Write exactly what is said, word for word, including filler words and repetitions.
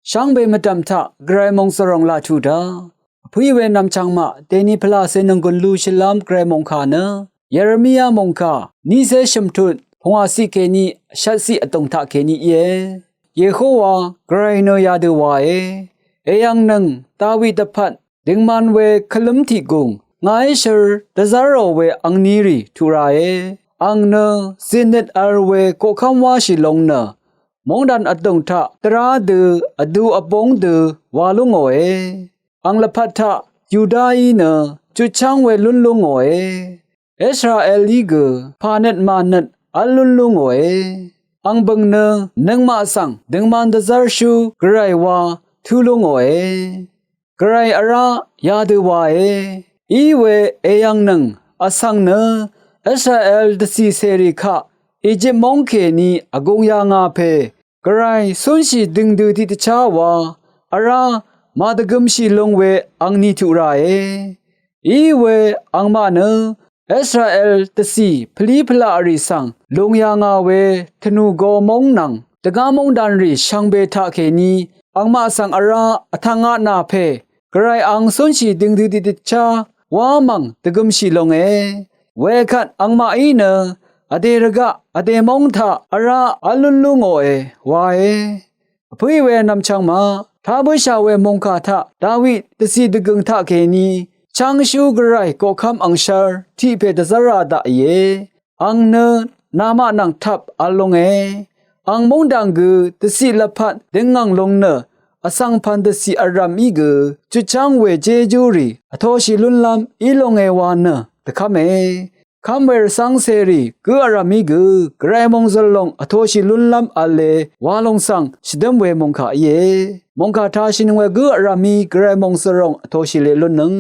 Shvngbe mvdv̀m taq Gvray mòngzv̀ròng laq tuq dá. Vpǿì we nvmchvng maq dèni pvlacè nònggùn lú shvlv́m Gvray mòngkà nø Yeremia mòngkà nícé shø̀mtut pungwàciq kèní shvtciq vdùng taq kèní íe. Yehowa Gvray nø yadø wae. Èyv̀ngnøng Dawi dvpvt døngman we kvlǿm tiq gùng ngàí shør dvzv́rò we angnirì tuq rae. Ang nø zìnøt vl we koqkv́m wáshì long nø móngdàn vdùng taq dvrá dø vdu vbóng dø wa lú ngòe. Ang lvpat taq Yudaí nø chutchv́ng we lún lú ngòe. Israelí gø pànøt mànøt v́l lún lú ngòe. Ang bø̀ng nø nøngmaq svng døngman dvzv́rshú Gvray wa tǿ lú ngòe. Gvray vrá yadø wae. Iwe èyv̀ngnøng vsvng nø Israel dvcì cèrì kaq Ejip móng kèní vgung yà ngà pè Gvray cúnshì døngdø tiqdvchá wa vrá màdvgømshì lung we angni tuq rae. Iwe angmaq nø Israel dvcì pvlí pvlaqrì svng lung yà ngà we tvnù go móng nvng dvgá móngdànrì shvngbe taqkèní angmaq svng vrá vtvng atnà pè Gvray ang cúnshì døngdø tiqdvchá wá mv̀ng dvgømshì lunge. Wekvt angmaqí nø vdè rvgaq vdè móng taq vrá v́l lún lú ngòe wae. Vpǿì we nvmchvng maq tá bǿshà we mòngkà taq Dawi dvcì dvgø̀ng taqkèní chv́ngshú Gvray koqkv́m angshv́r tiq pè dvzv́ra daqìe. Ang nø namaq nvng tvp vl lunge. Ang móngdàn gø dvciq lvpat døngngv̀ng lung nø vsvng pv̀n dvciq vrv̀m í gø chutchv́ng we jéjúrì vtoshì lúnlv́m í lunge wa nø dvkv́me. Kv́m we rvcv́ng cèrì gǿ vrv̀m í gø Gvray mòngzø̀l lòng vtoshì lúnlv́m v̄le wa lòng svng shvdǿm we mòngkà íe. Mòngkà tāshìnøng we gǿ vrv̀m í Gvray mòngzø̀l lòng vtoshì leq lúnnøng.